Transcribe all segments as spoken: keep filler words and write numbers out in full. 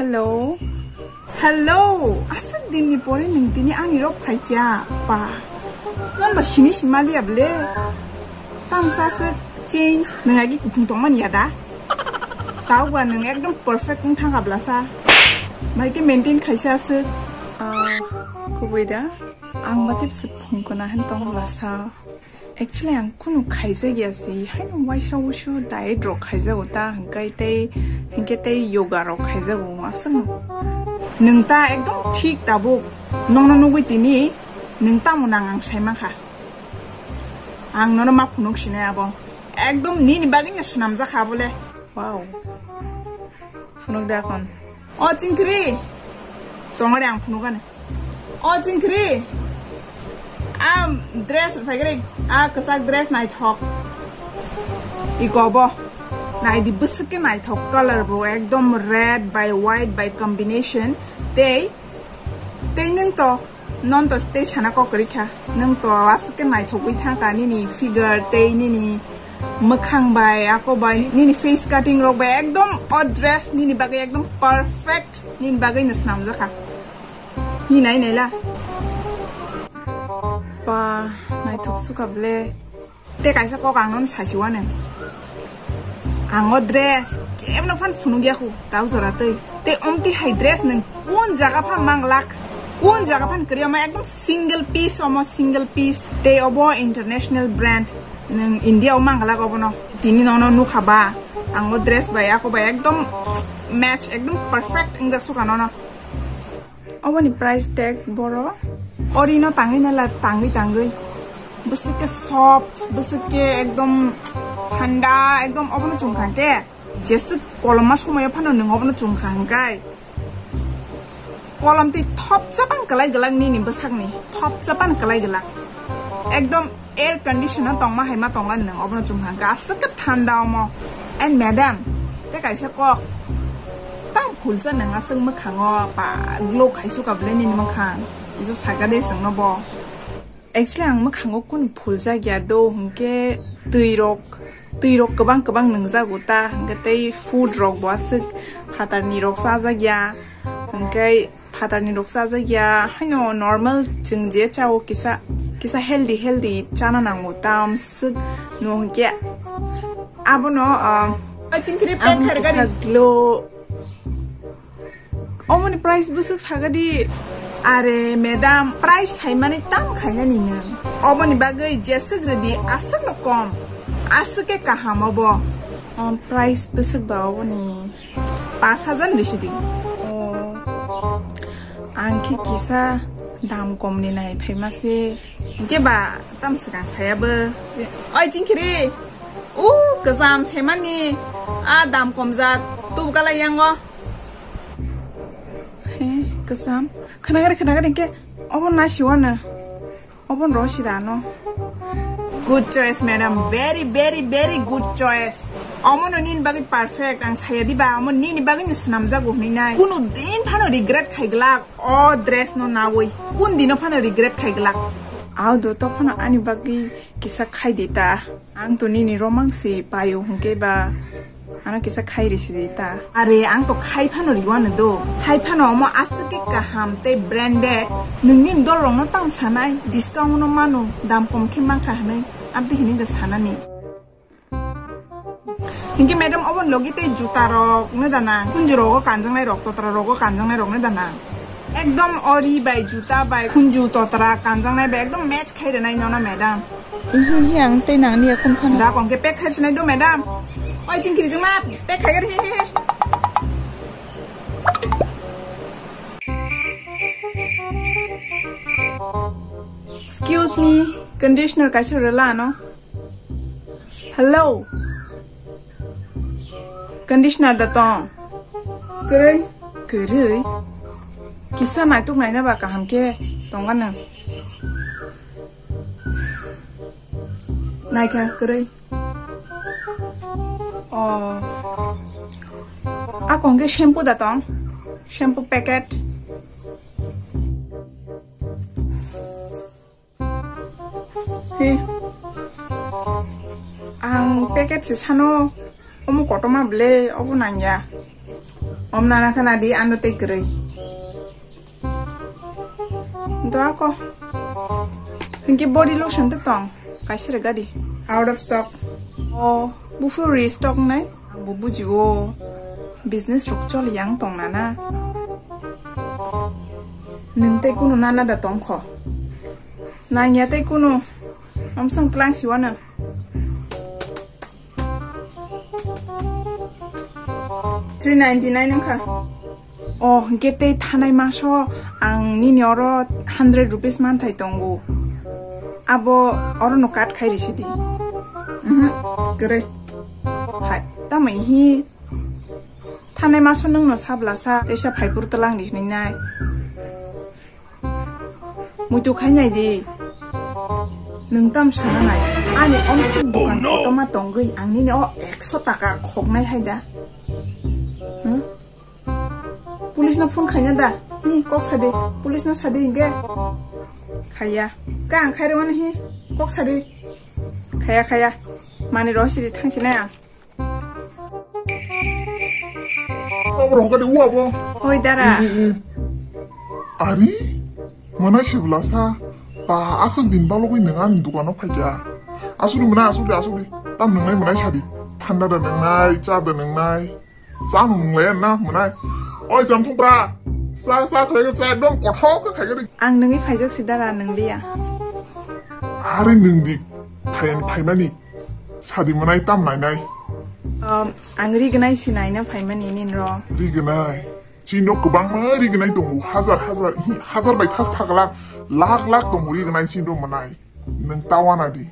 Hello. Hello. Aswk dinni pore nwng tini ani rok phai kya? Pa. Non ba sini simaliya ble. Tamsa aswk change nwng agi kuphung tongmani ya da? Tauba nwng ekdom perfect wng thangkha blasa. Bai ke maintain khaisa aswk. Ah, kubui da. Ang mati bwswk phung kona hen tong blasa. Actually, ang kunu khaijak ya se, haino waisa wusu diet rok khaijago ta, hingkai tei, hingke tei yoga rok khaijago, aswk no. Nwng ta ekdom thik tabuk, nongno nugui tini, nwng tamo nang ang sai mankha. Ang nono ma phunuk sinai abo. Ekdom nini bagwi no swnamjak kha abo le. Wow. Phunuk da kon. O chingkri. Tongore ang phunuk ani. O chingkri. A dress rwphaikre, a kwchak dress naithok. Iko bo. Naidi bwswk khe naithok color bo ekdom red by white by combination. Tei, tei nwng to, non to tei sana kok kwrwi kha. Nwng to aswk khe naithogwi thangkha nini figure tei nini mwkhang bai, ako bai, nini face cutting rok bai ekdom o dress nini bagwi ekdom perfect nini bagwi no swnamjak kha. Hinai naila. Pa, naithok suka ble. Te kaisa kok ang nono sasiwano. Ang o dress kebno phan phunukya khu, tau jora twi. Te omti hai dress nwng kun jaga phan manglak, kun jaga phan kwrwi omo ekdom single piece, omo single piece. Te obo international brand, nwng India o manglak obono. Tini nono nukha ba, ang o dress bai ako bai ekdom match, ekdom perfect wngjak suka nono. Oboni price tag boro. Ori no tangwi nala tangwi tangwi. Bwswk khe soft, bwswk khe ekdom thanda, ekdom obono chum kha khe. Jeswk koloma somoyo phano nwng obono chum kha hwnkhe. Kolom twi thopsa pan kwlai gwlak nini bwsakni. Thopsa pan kwlai gwlak. Ekdom air condition o tongma hai ma tongla nwng obono chum kha hwnkhe. Aswk khe thanda omo. And madam, tei kaisa kok. Tang phulsa nwng aswk mwkhango pa glow khaisukha ble nini mwkhang. Kisa sakha de chwngno bo. Actually, ang mwkhango kunu phuljak ya do, hwnkhe twi rok, twi rok kwbang kwbang nwngjago ta, hwnkhe tei food rok bo aswk phatarni rok chajak ya, hwnkhe phatarni rok chajak ya, haino normal chwng je chao kisa, kisa healthy, healthy chana nango ta, amswk no hwnkhe abono, ah, Aching kiri aboni pek kisa hargari. Glow. Omoni price bwswk sagadi. Are madam, price saimani tam khainani nwng. Oboni bagwi jeswk rwdi aswkno kom. Aswk khe kaham obo. O, price bwswk ba oboni? Pash hajar ni sidi. O, ang khe kisa dam komni nai phaima se. Hwnkhe ba tam swkang saya bo. Oi, chingkhiri. U, kwcham semani. A dam komjak. Tubu kala yango. He, kwcham. Khnagari, khnagari hwnkhe obo nasi wano. Obo no rosi dano. Good choice, madam. Very, very, very good choice. Omo no nini bagwi perfect. Ang saya diba, omo nini bagwi no swnamjago hwnwi nai. Kunu din phano regret khai glak. O dress no nawi kun dino phano regret khai glak. Au do to phano ani bagwi kisa khai di ta. Ang to nini romang si payo hwnkhe ba ano kisa khai risi di ta. Are ang to khai phano riwano do. Hai phano omo aswk khe kaham tei branded. Nwng nini dol rokno tam sanai discount no mano dam kom khe mankha hwnwi. Abdi hini da sanani. Hinkhe madam, obo logi tei juta rok no da nang? Kunju rogo kanjaknai rok, totra rogo kanjaknai rok no da nang? Ekdom ori bai juta bai kunju totra kanjaknai bai ekdom match khai rwnai nono madam. Ihi hi ang tei nang niya kun phano. Da kong khe pack khai sinai do madam. Oi chingkiri juma pack khai ri hi hi hi. Excuse me, conditioner kaisa rwla ano. Hello. Conditioner da tong? Kwrwi. Kwrwi? Kisa naituk naina ba kaham khe tongano. Naikha kwrwi. O. Akong khe shampoo da tong? Shampoo packet. He. Ang packet se sano, omo kotorma ble, obo nangya. Om nana khana di ano tei kwrwi. Do ako. Hinki body lotion to tong. Kaisa re gadi. Out of stock. O, bufu restock nai. Ang bo buji o. Business rok choli yang tong nana. Nung tei kunu nana da tong kho. Nang ya tei kunu. Amsong tlang siwano. Three ninety nine wngkha. Oh, hwnkhe tei thanai maso ang nini oro hundred rupees manthai tongo. Abo oro no cut khai risi di. Mhm, kwrwi. Hai, tamai hi thanai maso nwng no sabla sa, teisa phaipur tlang di hwnwi nai. Muitu khai nai di. Nwng tam sana nai. Ani omsik dukan kotorma tongwi ang nini o ekso taka khoknai hai da. Huh? Police no phone khaina da. Hi, kok sadi. Police no sadi hinge. Khaya. Ka ang khairwano hi. Kok sadi. Khaya, khaya. Mani roh sidi thang sinai ang. Abo rok gadi uwa bo. Hoi dara. Eh, eh, eh. Ari? Manai sibla sa. Ta aswk din balogwi nwng ani dukano phaikha. Aswk di manai, aswk di, aswk di. Tam nwngnai manai sadi. Thanda da nwngnai, cha da nwngnai. Cha no nwnglai na manai. Oi, Jamthung pra. Cha, cha khlai cha, ekdom kothok khe khai gadi. Ang nungwi phaijak si dara, nungliya. Ari nungdi, phai-, phaimani. Sadi manai tam nainai. Um, ang rignai si naina phaimani nini ro. Rignai. Chini nok kwbangma rignai tongo. Hajar, hajar, hi, hajar bai thas thakla, lakh, lakh tongo rignai chini nok manai. Nwng tawana di.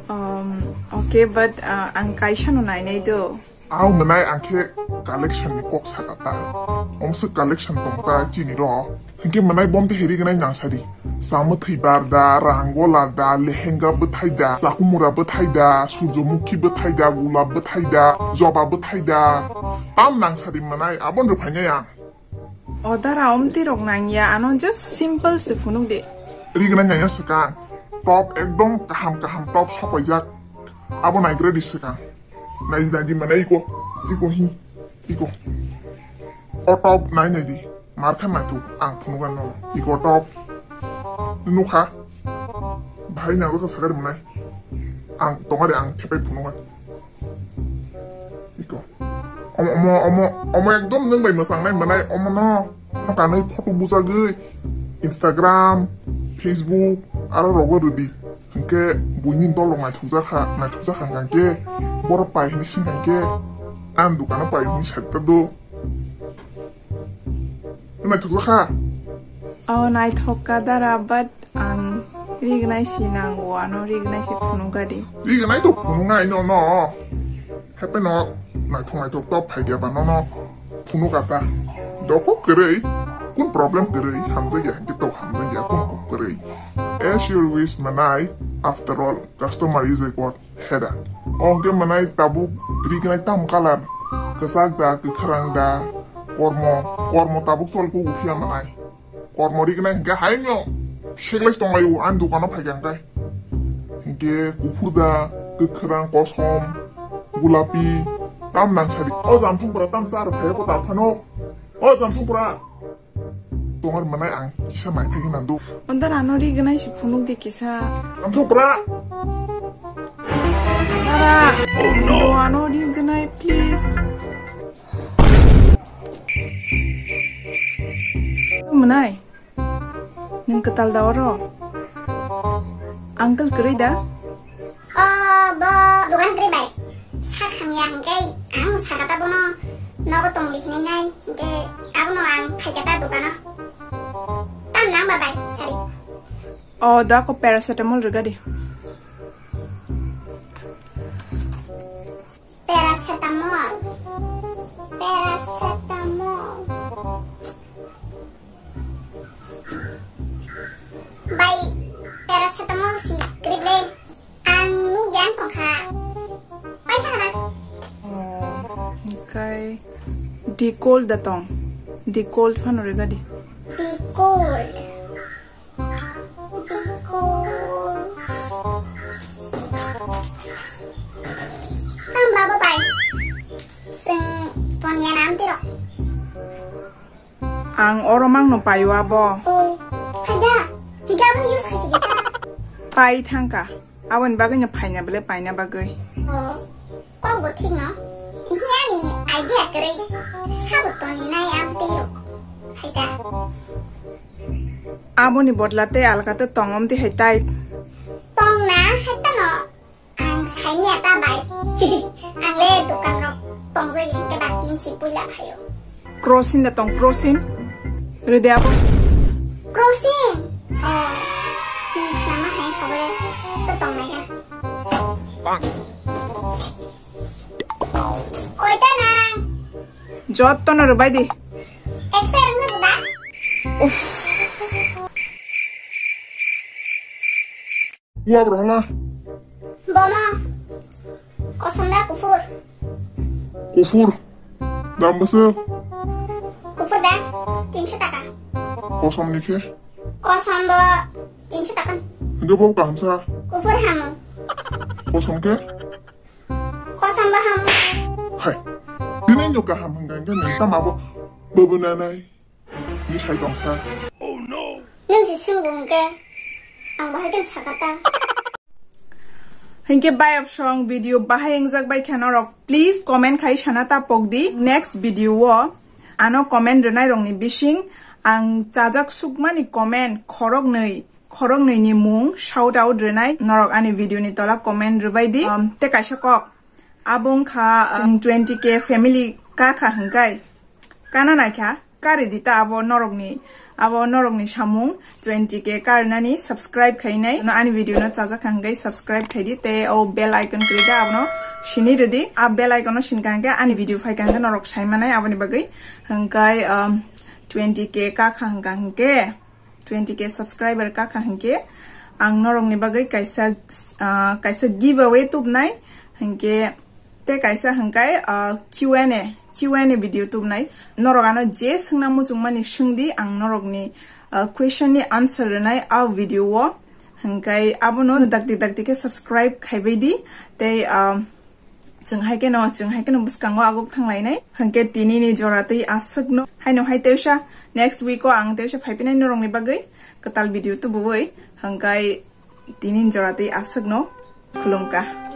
Um, okay, but, uh, ang kaisa no nainai do. Ang manai ang khe collection ni kok saka ta. Omswk collection tong ta chini ro. Hinkhe manai bom te heri gnai nang sadi. Samwthwi bar da, rang gola da, lehenga bwthai da, chakumura bwthai da, surjomukhi bwthai da, gulab bwthai da, joba bwthai da. Tam nang sadi manai, abon rw phainai ang. O dara, omtwi rok nangya, ano just simple se phunuk de. Rignai nangya swkang, top ekdom kaham kaham top sopaijak, abo naigra di swkang. Naidi naidi manai iko, iko hi, iko. O top nai naidi, markha naithok ang phunugan no, iko top. Nukha, bahai nang rokha sakari manai, ang tongari ang thepai phunugan. Iko. Omo, omo, omo, omo ekdom nwng bai mwsang nai manai, omo no, no kanwi photo bujagwi Instagram, Facebook, aro rogo rwdi. Hinkhe buini dolok naithokjakha, naithokjakha hwnkhe borok pai hwnwi singkha hinkhe, ang dukano pai hwnwi sadi ta do. Naithokjakha? O naithok ka dara, but ang rignai si nango, ano rignai si phunuk gadi. Rignai to phunuk nai no no. Hape no naithok naithok top phai dia ba no no phunuk ata. Doko kwrwi, kun problem kwrwi, hamjakya, hingke to hamjakya, kun kok kwrwi. As your wish manai, after all, customer is a god. Heda. O hingke manai tabuk rignai tam colour, kwchak da, kwkhwrang da, kormo, kormo tabuk chol kugu phiya manai. Kormo rignai hingke haino seglai tonglaio ani dukano phaikha hingke. Hingke kuphur da, kwkhwrang, kosom, gulapi, tam nang sadi. O Jamthung pura tam char phai ko ta phano. O Jamthung pura. Tongar manai ang kisa mai phai gana do. Onda ano rignai si phunuk di kisa. Jamthung pura. Dara. Do ano rignai, please. Manai. Nwng kwtal da oro? Uncle kwrwi da? O, bo dogan kwrwi bai. Sak hamya hwnkhe ang sakata bono nogo tongdi hinwi nai, hwnkhe abono ang phaikata dogano. Tam nang ba bai, sari. O, da ko paracetamol rwgadi. Paracetamol. Paracetamol. Bai, paracetamol si kwrwi le. Ang nugya wng tongkha. Bai thangna. Oh, hingkai Decold da tong. Decold phano rega di. Decold. Decold. Ang baba bai. Sing Tonya nam tiro. Ang oro mangno paio abo. Oh, hai da. Hingke aboni use khaisi di ta. Pai thangka. Aboni bagwi no phaina bele paina bagwi. Oh, kok bo thik no. Hiya ni idea kwrwi. Sabo toni nai abtei rok. Hai da. Aboni bodla tei alka te tongom di hai type. Tong na hai ta no. Ang saini ata bai. Ang le dokan rok tongjawi hingke ba tin si puila phaio. Krosin da tong krosin. Rede abo. Krosin. Oh. Hmm, sama hai khobore to tong nai ya. Koita nang. Jotto no rubai di. Expire wngkha da? Uff. Uwa bro hala. Bomo. Kosom da kufur. Kufur. Dam bese. Kufur da. Tinsho taka. Kosom ni khe. Kosom bo tinsho taka. Hingke bo kaham sa. Kufur hamu. Kosom khe. Kosom bo hamu. Hai. Dini nyo kaham hingka hingke neng tama bo. Bobo nanai. Ni sai tongsa. Nung si sung bung ke. Ang bahai kan sakata. Hingke bayap song video bahai engjak bai khe norok, please comment khai sana ta pok di. Next video o ano comment rwnai rok ni bising ang chajak sukmani comment khorok nwi, khorok nwi ni mung shout out rwnai norok ani video ni tola comment rwbai di. Um, te kaisa kok abo wngkha, um, twenty K family ka kha hingkai. Kana naikha, kari di ta abo norokni, abo norokni samung twenty K karnani subscribe khainai. No ani video no chajak kha hingke subscribe khai di, te o bell icon kwrwi da abono sini rwdi. A bell icon no sinkha hingke ani video phaikha hingke norok sai manai aboni bagwi. Hingkai, um, twenty K ka kha hingka hingke, twenty K subscriber ka kha hingke ang norokni bagwi kaisa, ah, kaisa giveaway tubnai hingke Te kaisa hingkai, ah, Q and A, Q and A video tubnai. Norok ano je swngna muchungmani swngdi, ang norokni, ah, question ni answer rwnai a video o. Hingkai abono dakti dakti khe subscribe khaibai di. Tei, ah, chwng hai kheno, chwng hai kheno bwskango aguk thanglainai. Hingke tini ni jora tei aswkno. Haino hai teusa next week o ang teusa phaipinai norokni bagwi kwtal video tubuwi. Hingkai tini ni jora tei aswkno khulumkha.